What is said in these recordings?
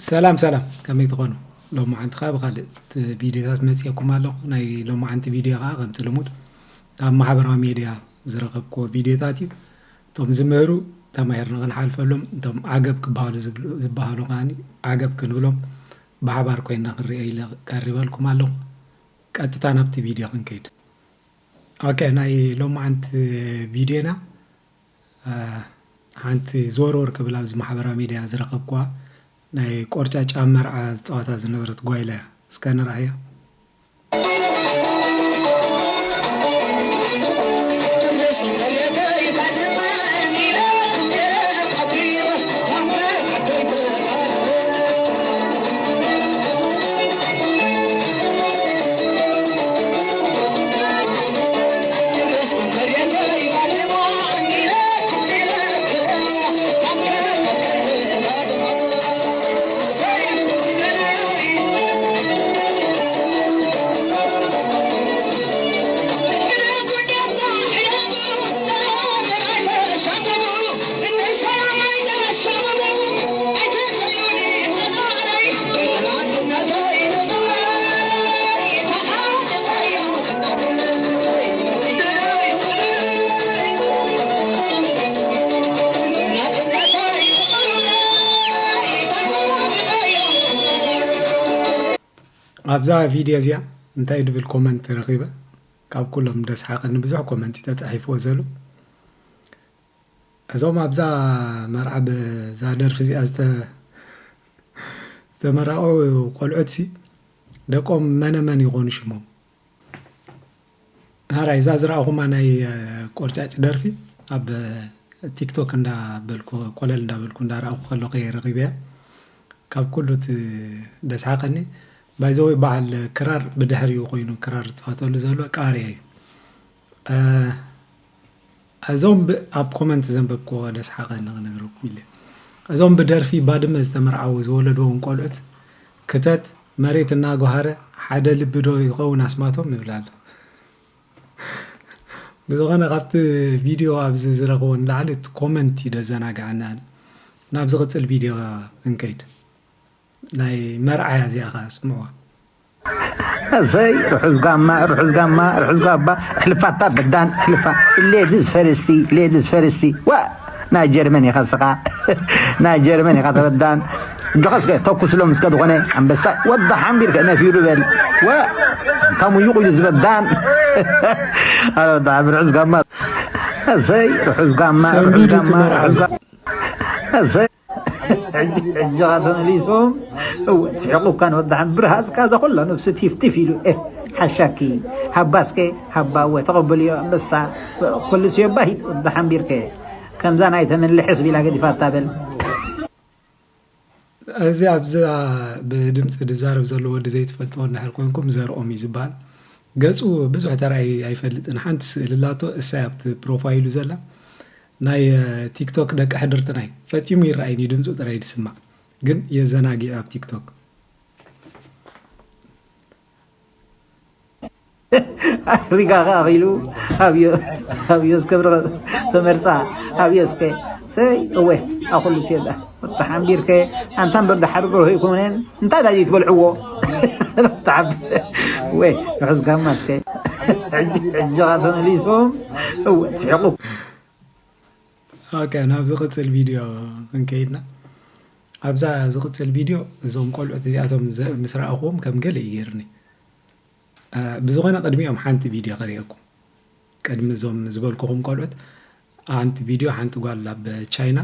ሰላም ሰላም፣ ከመይ ትኾኑ? ሎማዓንቲ ኸዓ ብኻልእ ቪድዮታት መፂአኩም ኣለኹ። ናይ ሎማዓንቲ ቪድዮ ኸዓ ከምቲ ልሙድ ካብ ማሕበራዊ ሜድያ ዝረኸብክዎ ቪድዮታት እዩ። እቶም ዝምህሩ ተማሂርና ክንሓልፈሎም፣ እቶም ዓገብ ክበሃሉ ዝብሉ- ዝበሃሉ ኸዓ ዓገብ ክንብሎም ብሓባር ኮይና ክንሪኦ ኢለ ቀሪበልኩም ኣለኹ። ቀጥታ ናብቲ ቪድዮ ክንከይድ። ኦኬ፣ ናይ ሎማዓንቲ ቪድዮና ሓንቲ ዝወርወር ክብል ኣብዚ ማሕበራዊ ሚድያ ዝረኸብኩዋ ናይ ቆርጫጭ ኣብ መርዓ ዝፃወታ ዝነበረት ጓይላ እያ። እስከ ንርኣያ። ኣብዛ ቪድዮ እዚኣ እንታይ ድብል ኮመንት ረኺበ? ካብ ኩሎም ደስሓቐኒ ብዙሕ ኮመንት ተጻሒፍዎ ዘሎ። እዞም ኣብዛ መርዓ ብዛ ደርፊ እዚኣ ዝተ- ዝተመረቑ ቆልዑት ሲ ደቆም መነ መን ይኾኑ ሽሞም? ሃራይ እዛ ዝረኣኹማ ናይ ቆርጫጭ ደርፊ ኣብ ቲክቶክ እንዳበልኩ ኮለል እንዳበልኩ እንዳረኣኹ ከለኹ እየ ረኺበያ። ካብ ኩሉ እቲ ደስሓቐኒ ባይዘወይ በዓል ክራር ብድሕሪኡ ኮይኑ ክራር ዝፃወተሉ ዘሎ ቃርያ እዩ። እዞም ኣብ ኮመንት ዘንበብክዎ ደስሓቐኒ ክነግረኩም ኢለ። እዞም ብደርፊ ባድመ ዝተመርዓዉ ዝወለድዎም ቆልዑት ክተት መሬት እናጓሃረ ሓደ ልቢ ዶ ይኸውን ኣስማቶም ይብል ኣሎ። ብዝኾነ ካብቲ ቪድዮ ኣብዚ ዝረኽቦ ንላዕሊ እቲ ኮመንት እዩ ደዘናግዓኒ ኣነ። ናብ ዝቕጽል ቪድዮ ክንከይድ። ናይ መርዓያ እዚኣ ኸዓ ስምዕዋ። እሰይ ርሑስ ጋማ ርሑስ ጋማ ርሑስ ጋባ እሕልፋታ በዳን እሕልፋ ሌድስ ፈርስቲ ሌድስ ፈርስቲ ዋ ናይ ጀርመን ኢኻ ስኻ ናይ ጀርመን ኢኻ ተበዳን እጆኻ እስከ ተኩስሎም እስከ ዝኾነ ኣንበሳ ወዲ ሓምቢር ከ ነፊሩ በል ዋ ታሙይቑ እዩ ዝበዳን ኣረ ወዲ ሓምቢር ርሑስ ጋማ እሰይ ርሑስ ጋማ ርሑስ ጋማ ርሑስ ጋማ እሰይ ሕጂ ሕጂ ተመሊሶም እወ ስሒቑካ ንወዲ ሓምቢር ሃዝካ እዛ ኩላ ነብሱ ቲፍ ቲፍ ኢሉ ኤህ ሓሻኪ ሃባ እስከ ሃባ እወ ተቐበልዮ ኣንበሳ ኮልስዮ ባሂድ ወዲ ሓምቢርከ ከምዛ ናይ ተመን ልሕስ ቢላ ገዲፋታ በል። እዚ ኣብዛ ብድምፂ ዝዛረብ ዘሎ ወዲ ዘይትፈልጥዎ እንድሕር ኮይንኩም ዘርኦም እዩ ዝበሃል። ገፁ ብዙሕ ተራእዩ ኣይፈልጥን። ሓንቲ ስእሊ ኣላቶ እሳይ ኣብቲ ፕሮፋይሉ ዘላ ናይ ቲክቶክ ደቂ ሕድርትና እዩ። ፈፂሙ ይረኣይን እዩ ድምፁ ጥራይ እዩ ዝስማዕ ግን የዘናግዕ ኣብ ቲክቶክ። ሪጋ ከኣ ኢሉ ኣብዮ እስከ ብርኸ ተመርጻ ኣብዮ እስከ ሰይ እወ ኣኹሉ ሴላ ተሓንቢርከ ኣንታ እምበር ድሓር ብርሆ ይኮነን እንታይ ዳ ዘይትበልዕዎ ተሓብ ወይ ርሑስ ጋማ እስከ ሕጂ ተመሊሶም እወ ስሕቁ ኦኬ ናብ ዝቕጽል ቪድዮ ክንከይድና ኣብዛ ዝቕጽል ቪድዮ እዞም ቆልዑት እዚኣቶም ምስ ረኣኹዎም ከም ገለ እዩ ገይርኒ ብዝኾነ ቅድሚኦም ሓንቲ ቪድዮ ከርእየኩም ቅድሚ እዞም ዝበልኩኹም ቆልዑት ሓንቲ ቪድዮ ሓንቲ ጓል ኣብ ቻይና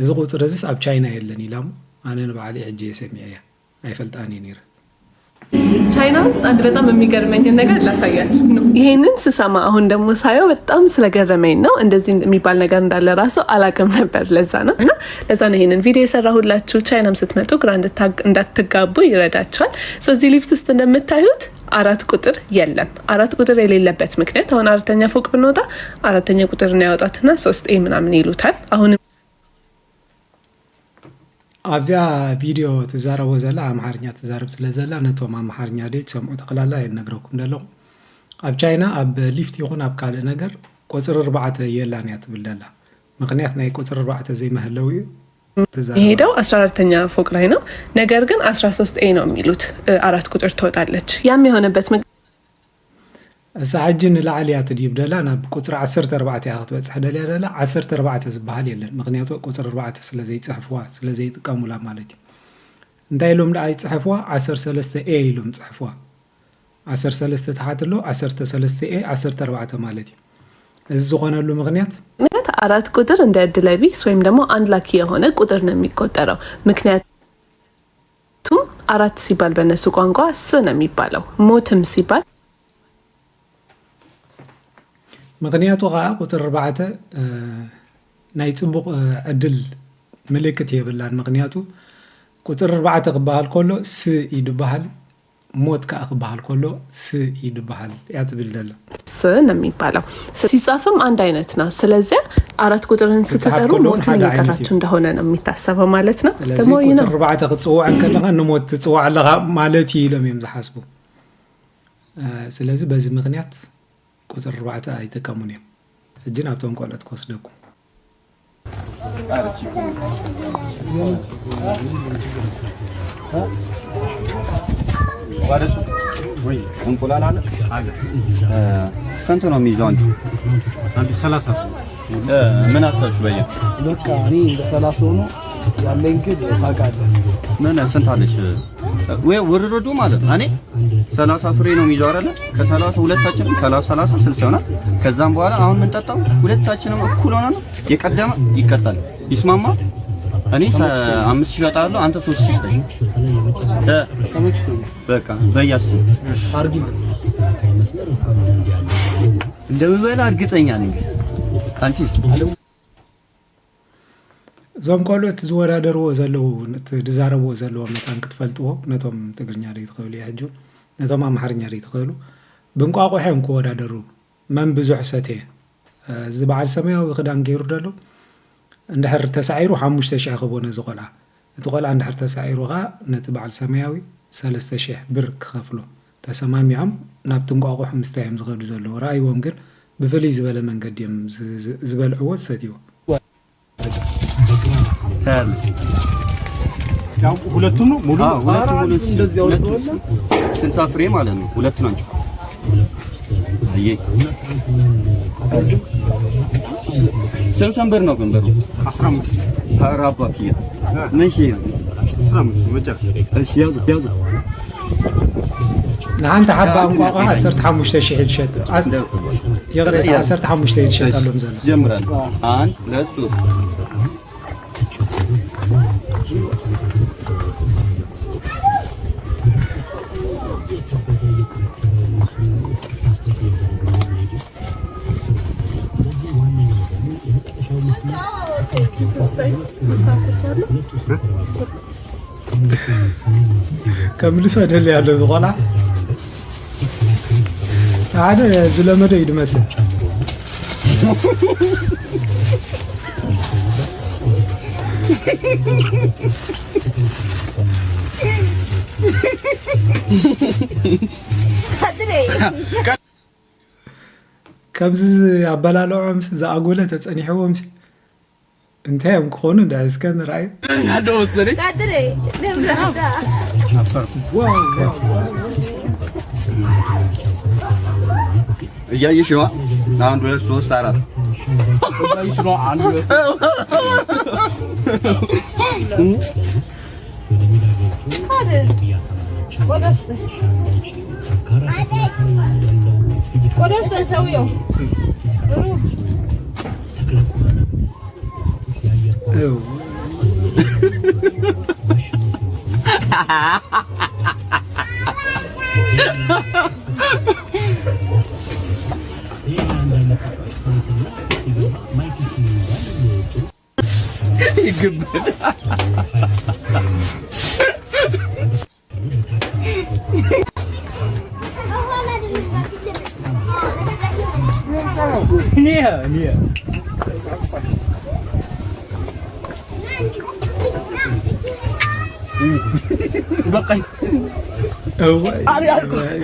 እዚ ቁፅሪ እዚስ ኣብ ቻይና የለን ኢላ እሞ ኣነ ንባዕለይ ሕጂ እየ ሰሚዐያ ኣይፈልጣን እየ ነይረ ቻይና ውስጥ አንድ በጣም የሚገርመኝን ነገር ላሳያችሁ ነው። ይሄንን ስሰማ አሁን ደግሞ ሳየው በጣም ስለገረመኝ ነው። እንደዚህ የሚባል ነገር እንዳለ ራሱ አላቅም ነበር። ለዛ ነው እና ለዛ ነው ይሄንን ቪዲዮ የሰራሁላችሁ። ቻይናም ስትመጡ ግራ እንዳትጋቡ ይረዳችኋል። እዚህ ሊፍት ውስጥ እንደምታዩት አራት ቁጥር የለም። አራት ቁጥር የሌለበት ምክንያት አሁን አራተኛ ፎቅ ብንወጣ አራተኛ ቁጥር እናያወጣትና ሶስት ኤ ምናምን ይሉታል። አሁንም ኣብዚኣ ቪድዮ ትዛረቦ ዘላ ኣምሓርኛ ትዛረብ ስለ ዘላ ነቶም ኣምሓርኛ ደይ ትሰምዑ ጠቕላላ የነግረኩም ዘለኹ ኣብ ቻይና ኣብ ሊፍት ይኹን ኣብ ካልእ ነገር ቁፅሪ ኣርባዕተ የላን እያ ትብል ዘላ ምኽንያት ናይ ቁፅሪ ኣርባዕተ ዘይመህለው እዩ የሄደው አስራ አራተኛ ፎቅ ላይ ነው። ነገር ግን አስራ ሶስት ኤ ነው የሚሉት፣ አራት ቁጥር ትወጣለች። ያም የሆነበት ምክ- እሳ ሕጂ ንላዕሊ እያ ትድይብ ደላ፣ ናብ ቁፅሪ ዓሰርተ ኣርባዕተ እያ ክትበፅሕ ደልያ ደላ። ዓሰርተ ኣርባዕተ ዝበሃል የለን፣ ምክንያቱ ቁፅሪ ኣርባዕተ ስለ ዘይፅሕፍዋ፣ ስለ ዘይጥቀሙላ ማለት እዩ። እንታይ ኢሎም ደኣ ይፅሕፍዋ? ዓሰርተ ሰለስተ ኤ ኢሎም ፅሕፍዋ። ዓሰርተ ሰለስተ ታሓት ኣሎ፣ ዓሰርተ ሰለስተ ኤ፣ ዓሰርተ ኣርባዕተ ማለት እዩ። እዚ ዝኾነሉ ምክንያት ምክንያት አራት ቁጥር እንደ እድለቢስ ወይም ደግሞ አንላኪ የሆነ ቁጥር ነው የሚቆጠረው። ምክንያቱም አራት ሲባል በእነሱ ቋንቋ ስ ነው የሚባለው። ሞትም ሲባል ምክንያቱ ከዓ ቁፅሪ ኣርባዕተ ናይ ፅቡቕ ዕድል ምልክት የብላን። ምክንያቱ ቁፅሪ ኣርባዕተ ክበሃል ከሎ ስ እዩ ዝበሃል፣ ሞት ከዓ ክበሃል ከሎ ስ እዩ ዝበሃል እያ ትብል ዘላ። ስ ነው የሚባለው። ሲጻፍም አንድ አይነት ነው። ስለዚያ አራት ቁጥርን ስትጠሩ ሞትን እየጠራችሁ እንደሆነ ነው የሚታሰበው ማለት ነው። ስለዚ ቁፅሪ ኣርባዕተ ክትፅውዕ እንከለካ ንሞት ትፅዋዕ ኣለካ ማለት እዩ ኢሎም እዮም ዝሓስቡ። ስለዚ በዚ ምክንያት ቁፅሪ ኣርባዕተ ኣይጥቀሙን እዮም። ሕጂ ናብቶም ቆልዑት ክወስደኩም። እንቁላል አለ። ስንት ነው የሚይዘው አንዱ? አንዱ ሰላሳ። ምን አሰብሽ በየ? በቃ እኔ እንደ ሰላሳ ሆኖ ያለኝ ግን ታውቃለህ። ምን ስንት አለሽ? ወይ ውርርዱ ማለት ነው። እኔ ሰላሳ ፍሬ ነው የሚይዘው አይደለ? ከሰላሳ ሁለታችንም ሰላሳ ሰላሳ ስልሳ ይሆናል። ከዛም በኋላ አሁን የምንጠጣው ሁለታችንም እኩል ሆነ ነው። የቀደመ ይቀጣል። ይስማማ? እኔ አምስት ሺህ እሸጣለሁ፣ አንተ ሶስት ሺህ ስጠኝ። በቃ በያስ እንደምበላ እርግጠኛ ነኝ። አንቺስ? እዞም ቆልዑት ዝወዳደርዎ ዘለዉ ዝዛረብዎ ዘለዎም መታን ክትፈልጥዎ፣ ነቶም ትግርኛ ደይ ትኽእሉ እየ ሕጂ፣ ነቶም ኣምሓርኛ ደይ ትኽእሉ፣ ብንቋቑሖ እዮም ክወዳደሩ። መን ብዙሕ ሰተየ? እዚ በዓል ሰማያዊ ክዳን ገይሩ ደሎ እንድሕር ተሳዒሩ ሓሙሽተ ሽሕ ክቦ ነዚ ቆልዓ። እቲ ቆልዓ እንድሕር ተሳዒሩ ኸዓ ነቲ በዓል ሰማያዊ ሰለስተ ሽሕ ብር ክኸፍሎ ተሰማሚዖም ናብቲ እንቋቑሖ ምስታይ እዮም ዝኸዱ ዘለዉ። ረኣይዎም ግን ብፍልይ ዝበለ መንገዲ እዮም ዝበልዕዎ ዝሰትይዎ። ታያለሽ። ያው ሁለቱም ነው ሙሉ አዎ፣ ሁለቱም ሙሉ እንደዚህ አውርደውና ስልሳ ፍሬ ማለት ነው። ሁለቱ ናቸው። አየ ስንት ብር ነው ግን ብሩ? አስራ አምስት። ኧረ አባትዬ ምን ሺህ ነው? አስራ አምስት ብቻ። እሺ ያዙ ያዙ። ንሓንቲ ሓባ እንቋቑሖ ዓሰርተ ሓሙሽተ ሽሕ ይሸጥ። ይቕሬታ፣ ዓሰርተ ሓሙሽተ ይሸጠሎም ዘሎ። ጀምራለሁ። አንድ፣ ሁለት፣ ሶስት። ከምልሶ ደል ያለው ዝቆላ ሓደ ዝለመደ እዩ ድመስል። ከምዚ ኣበላልዖምሲ ዝኣጎለ ተጸኒሕዎምሲ እንታይ እዮም ክኾኑ? እንዳ እስከ ንርኣይ። እያየሽ ነዋ። አንድ ሁለት ሶስት አራት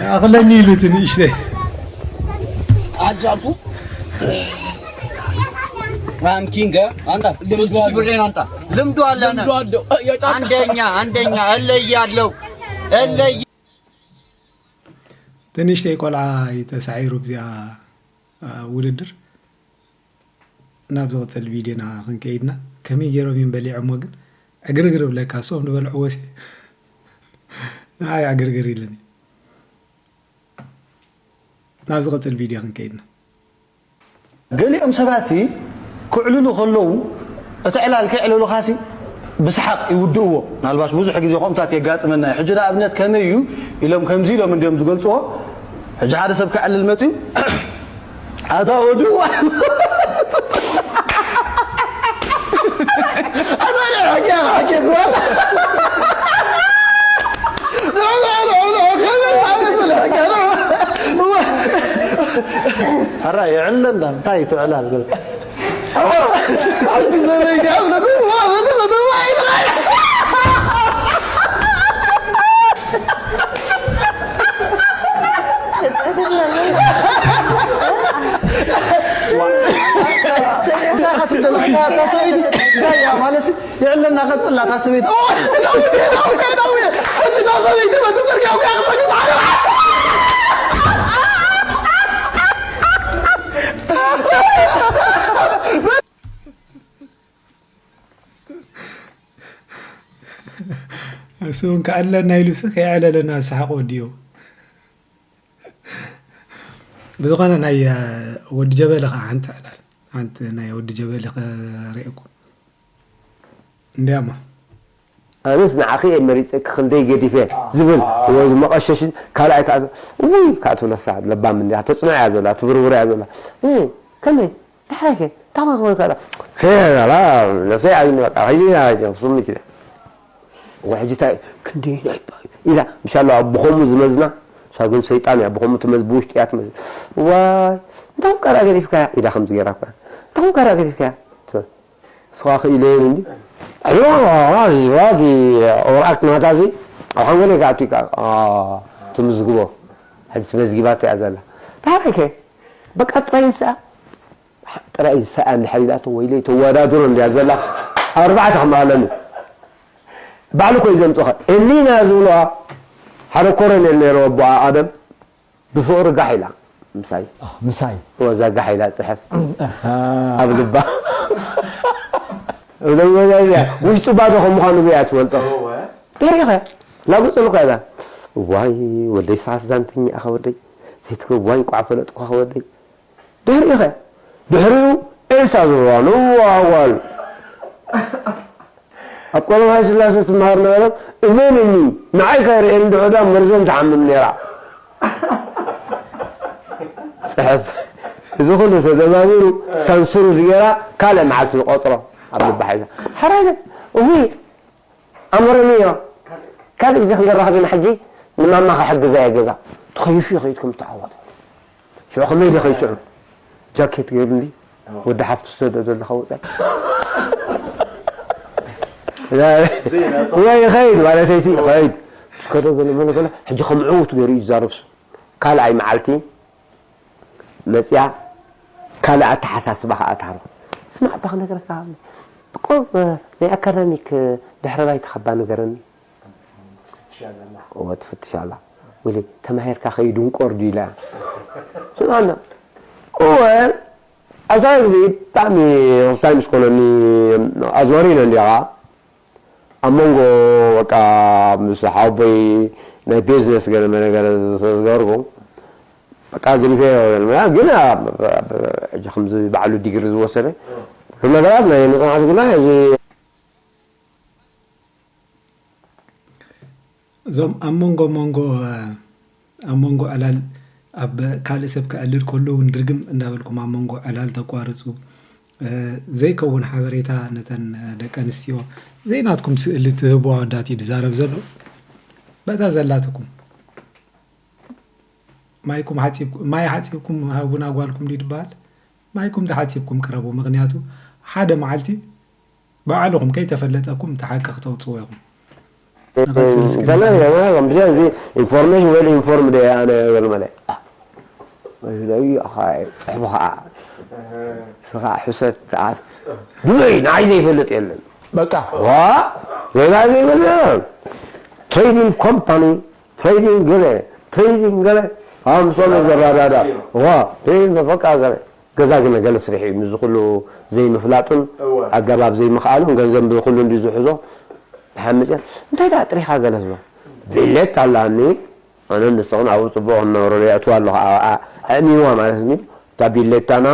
ኣኽለኒ ኢሉ እቲ ንእሽተይ አጃኩ ራንኪንግ አንተ ብሬን አንተ ልምዱ ኣለና። ልምዱ ኣሎ። እ፣ የጫካ። አንደኛ፣ አንደኛ፣ እለይ ያለው፣ እለይ። ትንሽተይ ቆልዓ እዩ ተሳዒሩ ብዚኣ፣ አ፣ ውድድር። ናብ ዝቕጽል ቪድዮና ክንከይድና። ከመይ ገይሮም እዮም በሊዖሞ ግን? ዕግርግር ብለካ፣ እሶም ዝበልዕዎ ሲ። ንዓይ ዕግርግር ኢሉኒ። ናብ ዝቕጽል ቪድዮ ክንከይድና። ገሊኦም ሰባትሲ ክዕልሉ ከለዉ፣ እቲ ዕላል ከይዕልሉኻሲ ብሰሓቕ ይውድእዎ። ምናልባሽ ብዙሕ ግዜ ከምኡታት የጋጥመና እዩ። ሕጂ ንኣብነት ከመይ እዩ ኢሎም ከምዚ ኢሎም እንድዮም ዝገልጽዎ። ሕጂ ሓደ ሰብ ከዕልል መጺኡ፣ ኣታ ወዱ፣ ኣታ ርሕቅ ኢኻ፣ ሕቅ ኢኻ። ሕራ የዕለና፣ እንታይ ትዕላል? ሓንቲ ሰበይቲ ኣብ ልዕሊ ሩባ በቲ ከተማ ኢልካ። እንታይ ክትደሊ? እታ ሰበይቲ እንታይ እያ ማለት? ይዕለና፣ ቀጽላ፣ እታ ሰበይቲ። ኦ፣ ዳዊት፣ ዳዊት፣ ዳዊት። ሕጂ እታ ሰበይቲ በቲ ጽርግያ እኮ እያ ክትሰግር። እሱ እውን ከዕለና ኢሉ ሲ ከይዕለለና ዝሰሓቕ ወዲዮ። ብዝኾነ ናይ፣ እ፣ ወዲ ጀበሊ ኸዓ ሓንቲ ዕላል፣ ሓንቲ ናይ ወዲ ጀበሊ ከርእየኩም። እንዲያማ። ኣነስ ንዓኺ እየ መሪጸኪ ክንደይ ገዲፈ ዝብል፣ ወይ ዝመቐሸሽን ካልኣይ ከኣ፣ ውይ፣ ከኣ ትብለሳ ለባም እንዲያ፣ ተጽንዖ እያ ዘላ፣ ትብርብር እያ ዘላ። እ፣ ከመይ? ደሓይከ? እንታይ ኮንካ? ከላ፣ ነፍሰይ ዓይኒ በቃ፣ ኸይዚ እያ፣ ሱም ይችላል። ወሕጂ እንታይ ክንደይ ናይ ባ-፣ ኢላ፣ ምሻ ኣለዋ ብኸምኡ ዝመዝና፣ እሳ ግን ሰይጣን እያ፣ ብኸምኡ ትመዝ-፣ ብውሽጢ እያ ትመዝ-፣ ዋይ፣ እንታይ ኮንካ ደኣ ገዲፍካያ? ኢላ ከምዚ ገይራ እኳ። እንታይ ኮንካ ደኣ ገዲፍካያ? ት-፣ ንስኻ ክኢለ እንዲ። ኣዮ፣ እዚ፣ እዚ፣ ኦራክት ናታ እዚ፣ ኣብ ሓንጎለይ ከኣ ኣትዩ ከኣ፣ ኣ፣ ትምዝግቦ። ሕጂ መዝጊባቶ እያ ዘላ። እንታይ ከ? በቃ ጥራይ ንስኣ። ጥራይ ሰኣ እንድሕር ኢላቶ፣ ወይለይ ተወዳድሮ እንድያ ዘላ፣ ኣርባዕተ ከም ኣለኒ። ባዕሉ እኮ እዩ ዘምጽኦ። እሊና ዝብልዋ ሓደ ኮረኔል ነይሩ፣ ኣቦኣ ኣደም፣ ብፍቕሪ ጋሕ ኢላ ምሳይ። ኣህ፣ ምሳይ። ወዛ ጋሕ ኢላ ጽሕፍ። ኣሃ። ኣብ ልባ። እብለ ወዛ እያ። ውሽጡ ባዶ ከም ምዃኑ እያ ትፈልጦ። እወ። ደሪኸ። ላጉጽ ኢልካ እዛ። ዋይ፣ ወደይ፣ ሳስ ዛንተኛ ኢኻ ወደይ። ዘይትከ-፣ ዋይ፣ እንቋዕ ፈለጥኩኻ ወደይ። ድሕሪኡ ኸ? ድሕሪኡ ኤልሳ ዝብልዋ ነዋ ጓል ኣብ ቀዳማይ ስላሴ ትመሃር ነበረት። እመንኒ፣ ንዓይ ከይርእየኒ ድሕሪኣ መርዘን ትሓምም ነይራ። ጽሕፍ። እዚ ኩሉ ተደማሚሩ ሳንሱር ገይራ ካልእ መዓልቲ ዝቆጽሮ ኣብ ልባ ሒዛ። ሕራይ ግን፣ እውይ፣ ኣምርንዮ። ካልእ ግዜ ክንዘራኸብ ኢና ሕጂ ንማማ ክሕግዛ እየ ገዛ። ተኸይፉ ይኸይድ ከም ዝተዓወተ። ሽዑ ከመይ ኢለ ኸይድ ሽዑ? ጃኬት ገይሩ እንዲ ወዲ ሓፍቱ ዝሰደዶ ዘለኻ ወጻኢ። ወይ ይኸይድ ማለተይ ሲ ይኸይድ። ከደ ገለ መለ ገለ ሕጂ ከም ዕዉት ገይሩ እዩ ዝዛረብ እሱ። ካልኣይ መዓልቲ መጽያ ካልእ ኣተሓሳስባ ከኣ ትሃባ። ስማዕ፣ እባ ክነግረካ፣ ቆ-፣ ናይ ኣካዳሚክ ድሕረ ባይታኻ እባ ንገረኒ። ትፍትሽ ኣላ። እወ፣ ትፍትሽ ኣላ። ወይለይ፣ ተማሂርካ ከይድንቆር ድዩ ኢላ። ስምዓና። እወ፣ ኣብዛ ግዜ ብጣዕሚ ወሳኝ ምስ ኮነኒ ኣዝማሪኖ እንዲኻ። ኣብ መንጎ በቃ ምስ ሓወቦይ ናይ ቢዝነስ ገለ መለ ገለ ስለ ዝገበርኩ በቃ ገዲፈዮ። ግን ኣብ፣ ኣብ፣ ሕጂ ከምዚ ባዕሉ ዲግሪ ዝወሰደ ኩሉ ነገራት ናይ መጽናዕቲ ጉዳይ እዚ እዞም ኣብ መንጎ መንጎ፣ ኣብ መንጎ ዕላል ኣብ ካልእ ሰብ ክዕልል ከሎ እውን ድርግም እንዳበልኩም ኣብ መንጎ ዕላል ተቋርጹ። እ፣ ዘይከውን ሓበሬታ ነተን ደቂ ኣንስትዮ ዘይናትኩም ስእሊ ትህቡ ኣወዳት እዩ ዝዛረብ ዘሎ። በታ ዘላትኩም ማይኩም ሓጺብኩ-፣ ማይ ሓጺብኩም ሃቡና ጓልኩም ድዩ ዝበሃል? ማይኩም ተሓጺብኩም ቅረቡ። ምኽንያቱ ሓደ መዓልቲ ባዕልኹም ከይተፈለጠኩም እቲ ሓቂ ክተውጽዎ ኢኹም። ንቐጽል እስኪ። እንተላይ ከምዚ ኢንፎርሜሽን ወይ ኢንፎርም ደ ኣነ ገለ መለ። ወይ ለይ ኣኻ ጽሕፉ ኸዓ። ስኻ ሕሰት ተዓት። ድበይ ንዓይ ዘይፈልጥ የለን። በቃ ዋ ሌላ ዘይበለ ትሬዲንግ ኮምፓኒ ትሬዲንግ ገለ ትሬዲንግ ገለ ኣምሶሎ ዘራዳዳ ዋ ትሬዲንግ በቃ ገለ ገዛ ግን ገለ ስሪሕ እዩ። ምዚ ኩሉ ዘይምፍላጡን ኣገባብ ዘይምኽኣሉን ገንዘብ ብኩሉ እንዲ ዝሕዞ ሓምጨ እንታይ ዳ ጥሪኻ ገለ ዝሎ ቪሌት ኣላኒ ኣነ ንስኹን ኣብኡ ጽቡቕ ክነብረሉ የእትዋ ኣለኹ። ኣብኣ ኣእሚንዋ ማለት እዩ። እታ ቢሌታና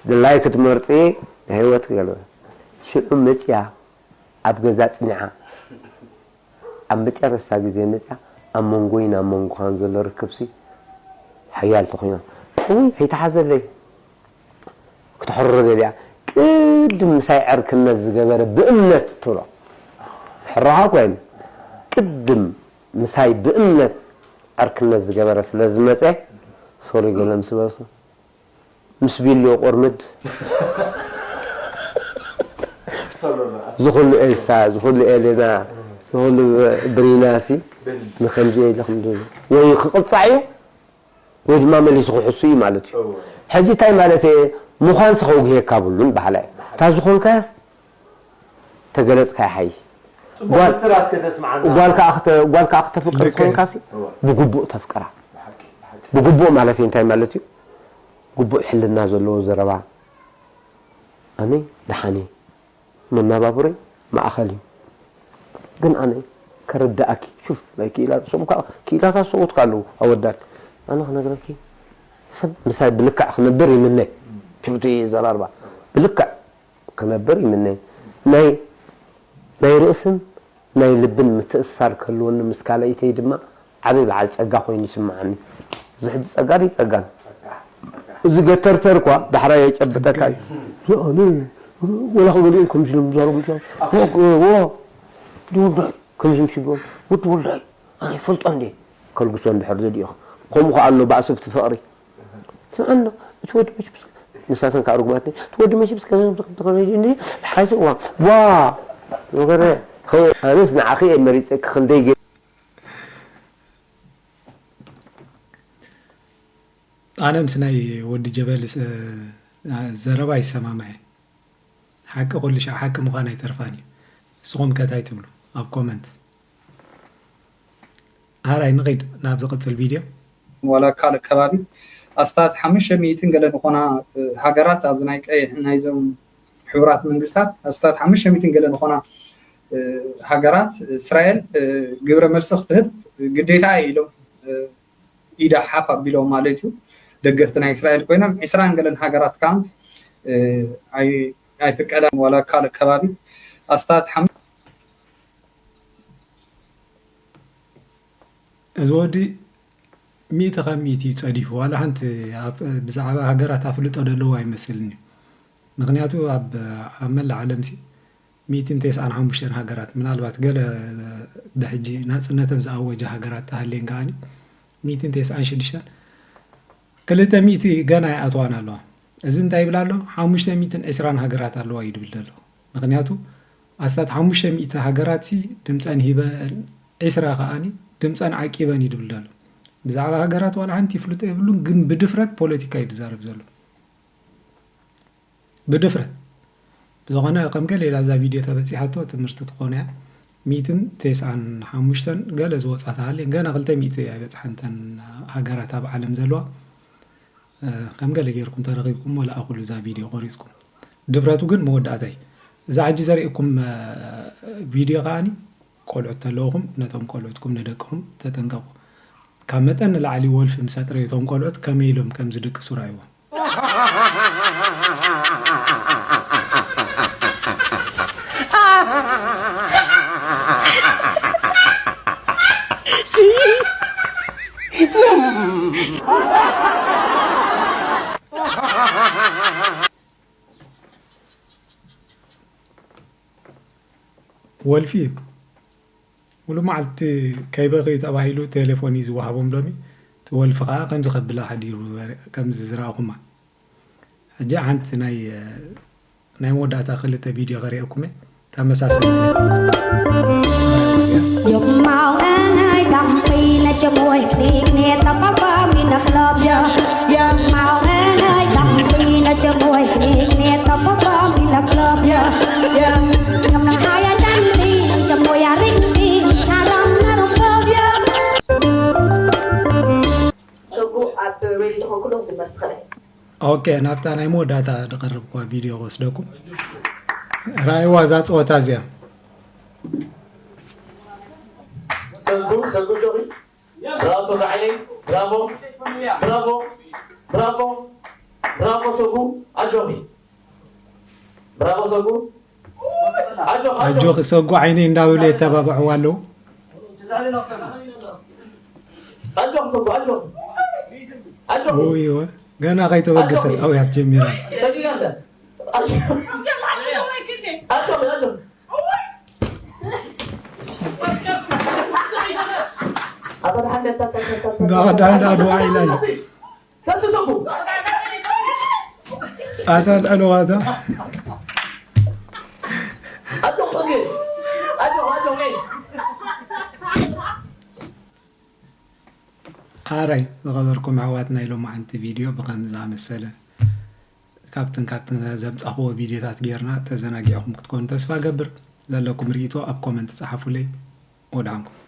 ድላይ ክትመርጺ ህይወት ክገልበ። ሽዑ መጽያ ኣብ ገዛ ጽኒዓ። ኣብ መጨረስታ ግዜ መጽያ ኣብ መንጎይን ኣብ መንጎኻን ዘሎ ርክብሲ ሓያል ተኾይና። እውይ ኣይተሓዘለይ። ክትሕርሮ ገሊኣ ቅድም ምሳይ ዕርክነት ዝገበረ ብእምነት ትብሎ ሕራኻ እኳ ኢሉ ቅድም ምሳይ ብእምነት ዕርክነት ዝገበረ ስለ ዝመፀ ሶሪ ገለ ምስ በልኩ ምስ ቢሎ ቆርምድ ዝኹሉ ኤልሳ ዝኹሉ ኤሌና ዝኹሉ ብሪናሲ ንከምዚ ኢለ ከምዚ ወይ ክቕፃዕ እዩ ወይ ድማ መሊሱ ክሕሱ እዩ ማለት እዩ። ሕጂ እንታይ ማለት እየ ምዃንሲ ከውግሄካ ብሉን በሃላ እየ። እታ ዝኾንካያስ ተገለጽካ ይሓይሽ። ጽቡቕ ምስራት ከተስምዓና። ጓል ከኣ ክተ- ጓል ከኣ ክተፍቅር ልክዕ። ትኾንካሲ እወ። ብግቡእ ተፍቅራ። ብሓቂ፣ ብሓቂ። ብግቡእ ማለት እዩ እንታይ ማለት እዩ? ግቡእ ሕልና ዘለዎ ዘረባ። ኣነ ደሓን እየ። መናባብሮይ ማእኸል እዩ። ግን ኣነ ከረዳእኪ ሹፍ ናይ ክኢላ ሰብካ ክኢላታት ሰብኡትካ ኣለዉ ኣወዳት ኣነ ክነግረኪ ሰብ ምሳይ ብልክዕ ክነብር ይምነ ሽብቲ ዘራርባ ብልክዕ ክነብር ይምነ ናይ ናይ ርእስን ናይ ልብን ምትእስሳር ክህልወኒ ምስ ካልኣይተይ ድማ ዓቢ በዓል ጸጋ ኮይኑ ይስምዓኒ። እዚ ሕጂ ጸጋ ድዩ ጸጋን? እዚ ገተርተር እኳ ዳሕራይ የጨብጠካ እዩ። ኣነ ወላ ክገሊኦም ከምዚ ኢሎም ዝዛረቡ ዘለዉ። ዎ፣ ዎ፣ ወዲ ወልዳይ ከምዚ ምስ ይብሎም፣ ወዲ ወልዳይ ኣነ ይፈልጦ እንዴ? ከልግሶ እንድሕር ደሊእኻ። ከምኡ ከኣ ኣሎ ባእሲ ብቲ ፍቕሪ። ስምዓኒ ዶ? እቲ ወዲ መችብስ ንሳተን ከኣ ርጉማት ነን። እቲ ወዲ መችብስ ከመይ ከምዚ ከምዚ ከምዚ እንዲ ሓይሱ ዋ ዋ ወገረ ኸው ኣነስ ንዓኺ እየ መሪጸኪ ክንደይ ገ ኣነ ምስ ናይ ወዲ ጀበል ስ- ዘረባ ይሰማማዕ እየ። ሓቂ ኩሉ ሻዕ ሓቂ ምዃን ኣይተርፋን እዩ። ንስኹም ከ ታይ ትብሉ ኣብ ኮመንት? ሃራይ ንኺድ ናብ ዝቕጽል ቪድዮ። ዋላ ካልእ ከባቢ ኣስታት ሓሙሽተ ሚእትን ገለ ዝኾና ሃገራት ኣብዚ ናይ ቀይሕ ናይዞም ሕቡራት መንግስታት ኣስታት ሓሙሽተ ሚእትን ገለ ዝኾና ሃገራት እስራኤል ግብረ መልሲ ክትህብ ግዴታ ኢሎም ኢዳ ሓፍ ኣቢሎም ማለት እዩ። ደገፍቲ ናይ እስራኤል ኮይኖም ዕስራን ገለን ሃገራት ከዓ ኣይፍቀዳን ዋላ ካልእ ከባቢ ኣስታት ሓም እዚ ወዲ ሚእቲ ካብ ሚእቲ እዩ ጸዲፉ። ዋላ ሓንቲ ኣብ- ብዛዕባ ሃገራት ኣፍልጦ ዘለዎ ኣይመስልን እዩ። ምክንያቱ ኣብ ኣብ መላእ ዓለምሲ ሚእትን ተስዓን ሓሙሽተን ሃገራት ምናልባት ገለ ብሕጂ ናጽነተን ዝኣወጃ ሃገራት ተሃልየን ከኣኒ ሚእትን ተስዓን ሽዱሽተን ክልተ ሚእቲ ገና ይኣትዋን ኣለዋ። እዚ እንታይ ይብል ኣሎ? ሓሙሽተ ሚእትን ዕስራን ሃገራት ኣለዋ እዩ ድብል ዘሎ። ምክንያቱ ኣስታት ሓሙሽተ ሚእቲ ሃገራትሲ ድምፀን ሂበን ዕስራ ከኣኒ ድምፀን ዓቂበን እዩ ድብል ዘሎ። ብዛዕባ ሃገራት ዋላ ሓንቲ ይፍልጦ የብሉን፣ ግን ብድፍረት ፖለቲካ እዩ ዝዛረብ ዘሎ። ብድፍረት ብዝኾነ ከም ገለ ኢላ እዛ ቪድዮ ተበፂሓቶ ትምህርቲ ትኾነ እያ። ሚትን ተስዓን ሓሙሽተን ገለ ዝወፃ ተሃልየን ገና ክልተ ሚእቲ ኣይበፅሓን እተን ሃገራት ኣብ ዓለም ዘለዋ። ከም ገለ ጌርኩም ተረኺብኩም ወላ ኣኹሉ እዛ ቪድዮ ቆሪፅኩም ድፍረቱ ግን መወዳእታ እዩ። እዛ ሕጂ ዘርእኩም ቪድዮ ከኣኒ ቆልዑት ተለውኹም ነቶም ቆልዑትኩም ንደቅኹም ተጠንቀቑ። ካብ መጠን ንላዕሊ ወልፊ ምስ ኣጥረዩ እቶም ቆልዑት ከመይ ኢሎም ከም ዝድቅሱ ረኣይዎም። ወልፊ እዩ። ሙሉእ መዓልቲ ከይበኽዩ ተባሂሉ ቴሌፎን እዩ ዝወሃቦም ሎሚ። እቲ ወልፊ ኸዓ ከምዚ ከብላ ሓዲሩ ከምዚ ዝረኣኹማ። ሕጂ ሓንቲ ናይ ናይ መወዳእታ ክልተ ቪድዮ ከርእየኩም እየ። ተመሳሰልቲ You're my and I got me, not your boy, me, me, the papa, me, the club, yeah, yeah. My and I got me, not your boy, me, me, the papa, me, the club, yeah, yeah. ኦኬ፣ ናብታ ናይ መወዳእታ ዝቐረብኩዋ ቪድዮ ክወስደኩም። ራእይዋ እዛ ፀወታ እዚኣ። ሰጉ ሰጉ ጆሪ ብራቮ ሰጉ ዓይነይ ብራቮ ብራቮ ብራቮ ብራቮ ሰጉ ኣጆኺ ብራቮ ሰጉ ኣጆኺ ኣጆኺ ኣጆኺ ሰጉ ዓይነይ እንዳበሉ የተባብዕዋ ኣለዉ። ኣጆኺ ሰጉ ኣጆኺ ኣጆኺ ውይ ወ- ገና ከይተበገሰት ኣውያት ጀሚራ። ሰጊጋ እንተ ኣጆኺ ኣጆኺ ኣጆኺ ኣታ ደሓን ደታ እንዳኸዳ እንዳድዋ ኢላ ኣላ። ተትሰጉ ኣታ ልዕለዋታ ኣጆኺ ሰጊ ኣጆኺ ኣጆኺ ኣራይ ዝኸበርኩም ኣሕዋት ናይ ሎማዓንቲ ቪድዮ ብኸም ዝኣመሰለ ካብትን ካብትን ዘምጻኽዎ ቪድዮታት ጌርና ተዘናጊዕኹም ክትኮኑ ተስፋ ገብር። ዘለኩም ርእይቶ ኣብ ኮመንት ጸሓፉለይ። ወድዓንኩም።